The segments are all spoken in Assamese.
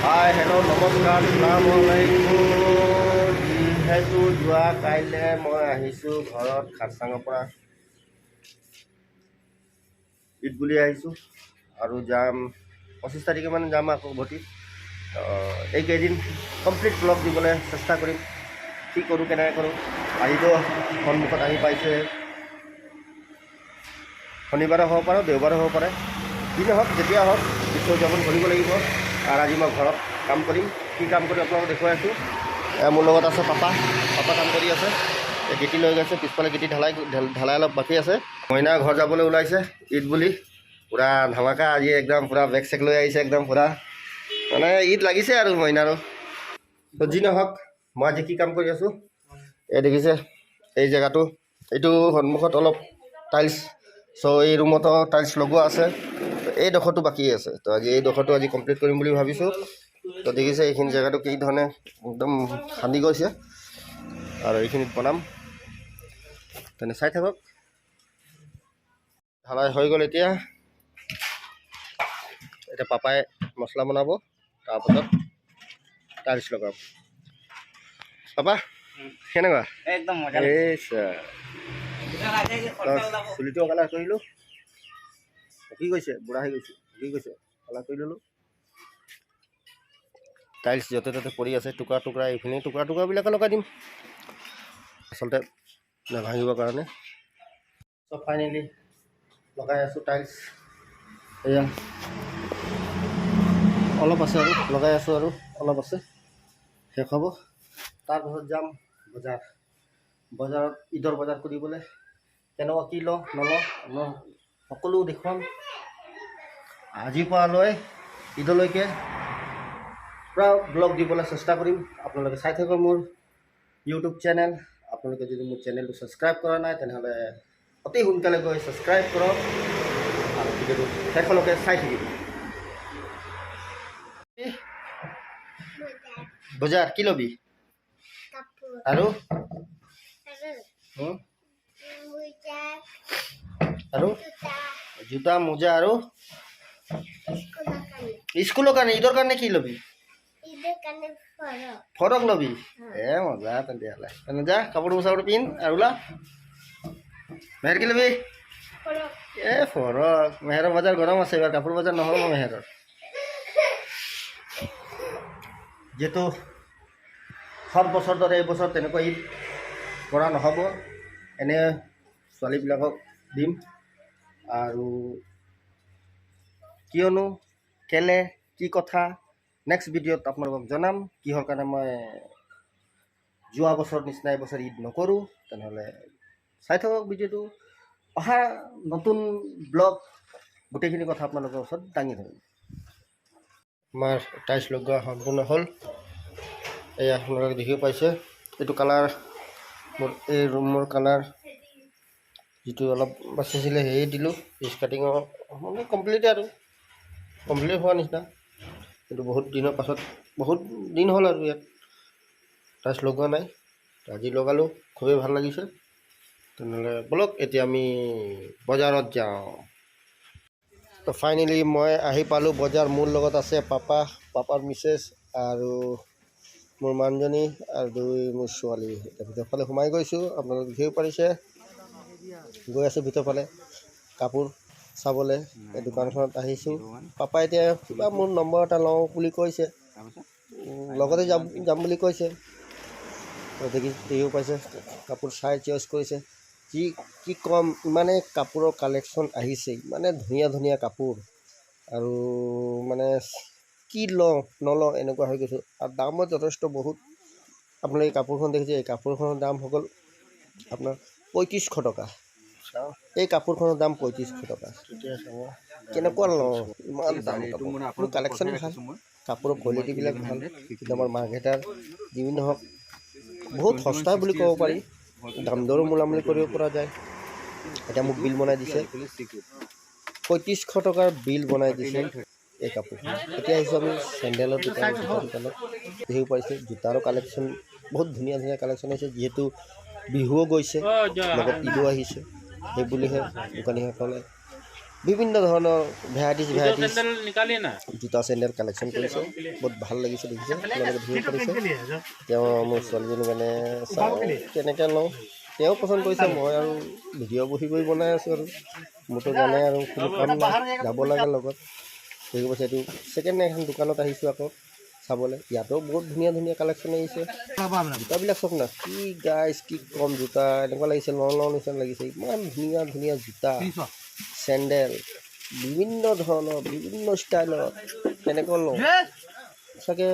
হাই, হেল্ল', নমস্কাৰ, ছালাম আলাইকুম। যিহেতু যোৱা কাইলৈ মই আহিছোঁ ঘৰত খাৰচাঙৰ পৰা, ঈদ বুলি আহিছোঁ আৰু যাম 25 তাৰিখে মানে যাম আকৌ উভতি। তো এইকেইদিন কমপ্লিট ব্লগ দিবলৈ চেষ্টা কৰিম। কি কৰোঁ, কেনেকৈ কৰোঁ। আজিতো সন্মুখত আহি পাইছে, শনিবাৰে হ'ব পাৰে, দেওবাৰে হ'ব পাৰে, যি নহওক, যেতিয়া হওক বিশ্ব উদযাপন কৰিব লাগিব। আৰু আজি মই ঘৰত কাম কৰিম। কি কাম কৰিম আপোনালোকক দেখুৱাই আছোঁ। মোৰ লগত আছে পাপা। পাপা কাম কৰি আছে। এই গিটি লৈ গৈছে পিছফালে, গিটি ঢালাই ঢালাই অলপ বাকী আছে। মইনা ঘৰ যাবলৈ ওলাইছে ঈদ বুলি। পূৰা ধামাকা আজি, একদম পূৰা বেগ চেগ লৈ আহিছে, একদম পূৰা মানে ঈদ লাগিছে আৰু মইনাৰো। তো যি নহওক, মই আজি কি কাম কৰি আছোঁ, এই দেখিছে এই জেগাটো, এইটো সন্মুখত অলপ টাইলছ, চ' এই ৰুমতো টাইলছ লগোৱা আছে, এই ডোখৰটো বাকী আছে। তো আজি এই ডোখৰটো আজি কমপ্লিট কৰিম বুলি ভাবিছোঁ। তো দেখিছে এইখিনি জেগাটো কি ধৰণে একদম খান্দি গৈছে আৰু এইখিনিত বনাম। তেনে চাই থাকক। ঢালাই হৈ গ'ল এতিয়া। এতিয়া পাপাই মছলা বনাব, তাৰপাছত টাইলছ লগাম। পাপা, কেনেকুৱা? একদম মজা। এই চুলিটো কালাৰ কৰিলোঁ, পকি গৈছে, বুঢ়া হৈ গৈছে, পকি গৈছে, কালাৰ কৰি ল'লোঁ। টাইলছ য'তে ত'তে পৰি আছে টুকুৰা টুকুৰা, এইখিনি টুকুৰা টুকুৰাবিলাকে লগাই দিম আচলতে নাভাঙিবৰ কাৰণে। চ' ফাইনেলি লগাই আছোঁ টাইলছ। এয়া অলপ আছে আৰু লগাই আছোঁ, আৰু অলপ আছে, শেষ হ'ব। তাৰপাছত যাম বজাৰ, বজাৰত ঈদৰ বজাৰ কৰিবলৈ। কেনেকুৱা কি লওঁ নলওঁ মই সকলো দেখুৱাম। আজিৰ পৰা লৈ ঈদলৈকে পূৰা ব্লগ দিবলৈ চেষ্টা কৰিম। আপোনালোকে চাই থাকিব মোৰ ইউটিউব চেনেল। আপোনালোকে যদি মোৰ চেনেলটো ছাবস্ক্ৰাইব কৰা নাই, তেনেহ'লে অতি সোনকালে গৈ ছাবস্ক্ৰাইব কৰক আৰু ভিডিঅ'টো শেষলৈকে চাই থাকিব। বজাৰ কি ল'বি? কাপোৰ। আৰু? আৰু মোজা। আৰু? জোতা। জোতা, মোজা আৰু? স্কুলৰ কাৰণে। স্কুলৰ কাৰণে। ঈদৰ কাৰণে কি ল'বি? ঈদৰ কাৰণে ফৰক। ফৰক ল'বি। এ মজা তেতিয়াহ'লে। তেনে যা, কাপোৰ চাপোৰ পিন্ধ আৰু ওলা। মেহেৰ, কি ল'বি? ফৰক। এ ফৰক। মেহেৰৰ বজাৰ গৰম আছে এইবাৰ, কাপোৰ বজাৰ নহ'ব মেহেৰৰ। যিহেতু সব বছৰ দৰে এইবছৰ তেনেকুৱা ঈদ কৰা নহ'ব, এনে ছোৱালীবিলাকক দিম। আৰু কিয়নো, কেলে, কি কথা নেক্সট ভিডিঅ'ত আপোনালোকক জনাম, কিহৰ কাৰণে মই যোৱা বছৰ নিচিনা এইবছৰ ঈদ নকৰোঁ। তেনেহ'লে চাই থাকক ভিডিঅ'টো। অহা নতুন ব্লগ গোটেইখিনি কথা আপোনালোকৰ ওচৰত দাঙি ধৰিম। আমাৰ টাইলছ লগোৱা সম্পূৰ্ণ হ'ল। এয়া আপোনালোকে দেখিব পাইছে, এইটো কালাৰ মোৰ এই ৰুমৰ কালাৰ যিটো অলপ বাচিছিলে সেয়ে দিলোঁ। স্কাৰ্টিঙৰ মানে কমপ্লিট আৰু কমপ্লিট হোৱা নিচিনা। কিন্তু বহুত দিনৰ পাছত, বহুত দিন হ'ল আৰু ইয়াত টাইলছ লগোৱা নাই, আজি লগালোঁ, খুবেই ভাল লাগিছে। তেনেহ'লে ব'লক, এতিয়া আমি বজাৰত যাওঁ। তো ফাইনেলি মই আহি পালোঁ বজাৰ। মোৰ লগত আছে পাপা, পাপাৰ মিছেছ আৰু মোৰ মানুহজনী আৰু দুই মোৰ ছোৱালী। এতিয়া ভিতৰফালে সোমাই গৈছোঁ, আপোনালোকে দেখিব পাৰিছে। গৈ আছোঁ ভিতৰফালে কাপোৰ চাবলৈ। এই দোকানখনত আহিছোঁ। পাপাই এতিয়া কিবা মোৰ নম্বৰ এটা লওঁ বুলি কৈছে, লগতে যাম যাম বুলি কৈছে। তো দেখিব পাইছে, কাপোৰ চাই চইচ কৰিছে। যি কি ক'ম, ইমানেই কাপোৰৰ কালেকশ্যন আহিছে, ইমানে ধুনীয়া ধুনীয়া কাপোৰ আৰু মানে কি লওঁ নলওঁ এনেকুৱা হৈ গৈছোঁ। আৰু দামো যথেষ্ট বহুত। আপোনালোকে এই কাপোৰখন দেখিছে, এই কাপোৰখনৰ দাম হৈ গ'ল আপোনাৰ 3500 টকা। এই কাপোৰখনৰ দাম 3500 টকা। কেনেকুৱা লওঁ, ইমান দাম কাপোৰ। কালেকশ্যন ভাল, কাপোৰৰ কোৱালিটিবিলাক ভাল। কিন্তু আমাৰ মাৰ্কেটাৰ যি নহওক বহুত সস্তা বুলি ক'ব পাৰি, দাম দৰো মোলামুলি কৰিব পৰা যায়। এতিয়া মোক বিল বনাই দিছে, 3500 টকাৰ বিল বনাই দিছে এই কাপোৰখন। এতিয়া আহিছোঁ আমি চেণ্ডেলৰ দোকান, জোতা দোকানত। দেখিব পাৰিছে, জোতাৰো কালেকশ্যন বহুত ধুনীয়া ধুনীয়া কালেকশ্যন আহিছে। যিহেতু বিহুও গৈছে, লগত ঈদো আহিছে, সেই বুলিহে দোকানীসকলে বিভিন্ন ধৰণৰ ভেৰাইটিজ ভেৰাইটিজ सैंडल निकालिए ना। জোতা চেণ্ডেল কালেকশ্যন কৰিছে, বহুত ভাল লাগিছে, দেখিছে আপোনালোকে দেখিব পাৰিছে। তেওঁ মোৰ ছোৱালীজনীৰ কাৰণে চাওঁ কেনেকৈ লওঁ, তেওঁ পচন্দ কৰিছে। মই আৰু ভিডিঅ' বহি বহি বনাই আছোঁ আৰু মোৰতো জানে আৰু কোনো কাম নাই, যাব লাগে লগত। দেখিব পাইছে এইটো ছেকেণ্ড এখন দোকানত আহিছোঁ আকৌ চাবলৈ, ইয়াতো বহুত ধুনীয়া ধুনীয়া কালেকশ্যন আহিছে। জোতাবিলাক চাওক না, কি গাইজ কি কম জোতা, এনেকুৱা লাগিছে লওঁ লওঁ নিচিনা লাগিছে। ইমান ধুনীয়া ধুনীয়া জোতা চেণ্ডেল বিভিন্ন ধৰণৰ বিভিন্ন ষ্টাইলত, কেনেকুৱা লওঁ চাগে,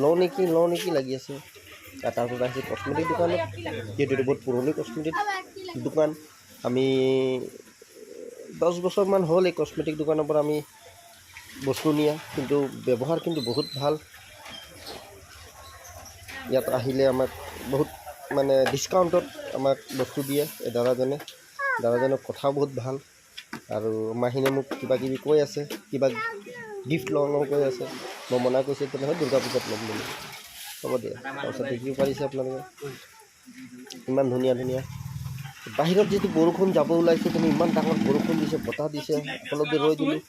লওঁ নেকি লওঁ নেকি লাগি আছে। আৰু তাৰপিছত আহিছে কচমেটিক দোকানত, যিহেতু এইটো বহুত পুৰণি কচমেটিক দোকান। আমি 10 বছৰমান হ'ল এই কচমেটিক দোকানৰ পৰা আমি বস্তু নিয়া, কিন্তু ব্যৱহাৰ কিন্তু বহুত ভাল। ইয়াত আহিলে আমাক বহুত মানে ডিছকাউণ্টত আমাক বস্তু দিয়ে এই দাদাজনে। দাদাজনৰ কথাও বহুত ভাল। আৰু মাহীনে মোক কিবা কিবি কৈ আছে, কিবা গিফ্ট লওঁ লওঁ কৈ আছে, মই মনা কৰিছোঁ তেনেহ'লে দুৰ্গা পূজাত ল'ম বুলি। হ'ব দিয়া। তাৰপিছত দেখিব পাৰিছে আপোনালোকে ইমান ধুনীয়া ধুনীয়া। বাহিৰত যিটো বৰষুণ যাব ওলাইছে, তুমি ইমান ডাঙৰ বৰষুণ দিছে, বতাহ দিছে, অলপ দেৰি ৰৈ দিলোঁ।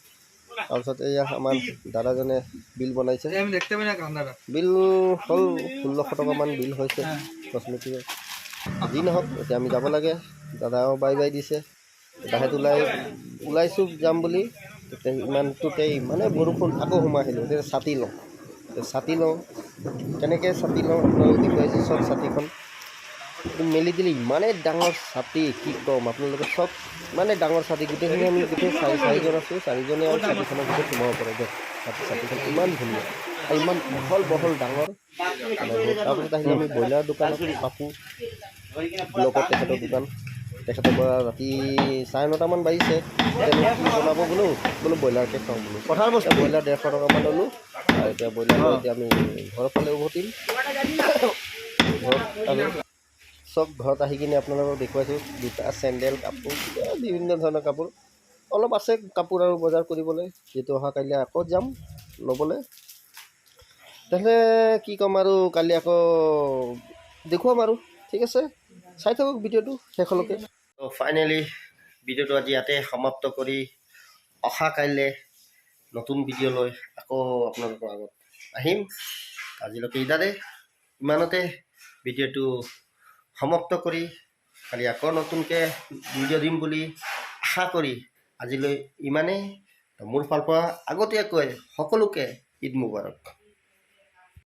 তাৰপিছত এয়া আমাৰ দাদাজনে বিল বনাইছে, বিল হ'ল 1600 টকামান বিল হৈছে কচমেটিকৰ। যি নহওক এতিয়া আমি যাব লাগে, দাদাও বাই বাই দিছে। বাহিৰত ওলাইছোঁ যাম বুলি, তেতিয়া ইমানটোতে ইমানে বৰষুণ, আকৌ সোমাই আহিলোঁ। এতিয়া ছাতি লওঁ, ছাতি লওঁ, কেনেকৈ ছাতি লওঁ আপোনালোক দেখুৱাইছোঁ। চব ছাতিখন মেলি দিলে ইমানেই ডাঙৰ ছাতি, কি ক'ম আপোনালোকে, চব ইমানেই ডাঙৰ ছাতি। গোটেইখিনি আমি গোটেই চাৰিজন আছোঁ, চাৰিজনে আৰু ছাতিখনৰ ভিতৰত সোমাব পাৰে। দিয়ক ছাতিখন ইমান ধুনীয়া আৰু ইমান বহল বহল ডাঙৰ। তাৰপিছত আহিলোঁ আমি ব্ৰইলাৰ দোকানত, পাপু ব্লকত তেখেতৰ দোকান। তেখেতৰ পৰা ৰাতি 9:30মান বাজিছে। এতিয়া কি বনাব বোলো, বোলো ব্ৰইলাৰকে খাওঁ বোলো। কথাৰ বস্তু ব্ৰইলাৰ 150 টকামান ল'লোঁ। আৰু এতিয়া ব্ৰইলাৰ লৈ এতিয়া আমি ঘৰৰ ফালে উভতিম। ঘৰত আৰু চব ঘৰত আহি কিনে আপোনালোকক দেখুৱাইছোঁ জোতা চেণ্ডেল কাপোৰ বিভিন্ন ধৰণৰ কাপোৰ অলপ আছে, কাপোৰ আৰু বজাৰ কৰিবলৈ, যিহেতু অহা কাইলৈ আকৌ যাম ল'বলৈ। তেনেহ'লে কি ক'ম আৰু, কালি আকৌ দেখুৱাম আৰু, ঠিক আছে, চাই থাকক ভিডিঅ'টো শেষলৈকে। ফাইনেলি ভিডিঅ'টো আজি ইয়াতে সমাপ্ত কৰি অহা কাইলৈ নতুন ভিডিঅ' লৈ আকৌ আপোনালোকৰ আগত আহিম। আজিলৈকে ইদাৰে ইমানতে ভিডিঅ'টো সমাপ্ত কৰি কালি আকৌ নতুনকৈ ভিডিঅ' দিম বুলি আশা কৰি আজিলৈ ইমানেই। মোৰ ফালৰ পৰা আগতীয়াকৈ সকলোকে ঈদ মুবাৰক।